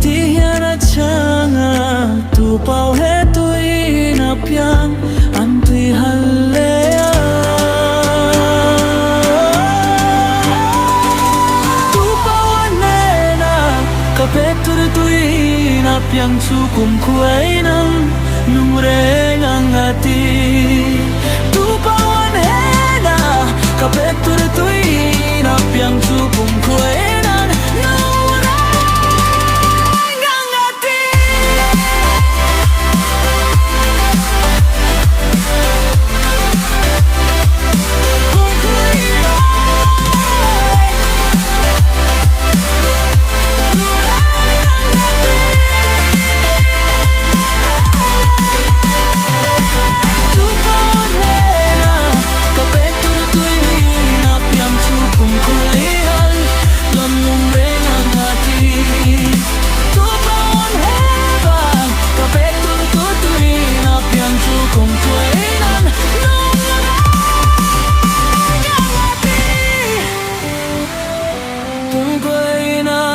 Ti hian a chhang a, Tu pau he tuiin a piang an tui hal leh a. Tu pau a hnena ka pek tur tuiin a piang chu kum khuain ang nung reng ang a ti. Tu pau a hnena ka pek tur tuiin a piang chu kum khuain ang nung reng ang a ti. Kum khuain ang nung reng ang a ti. Tu pawh hnena ka pek tur tuiin a piang chu kum khulial lam nung reng ang a ti. Tu pawh hnena ka pek tur tu tuiin a piang chu kum khulial nung reng ang a ti. Kum khulial.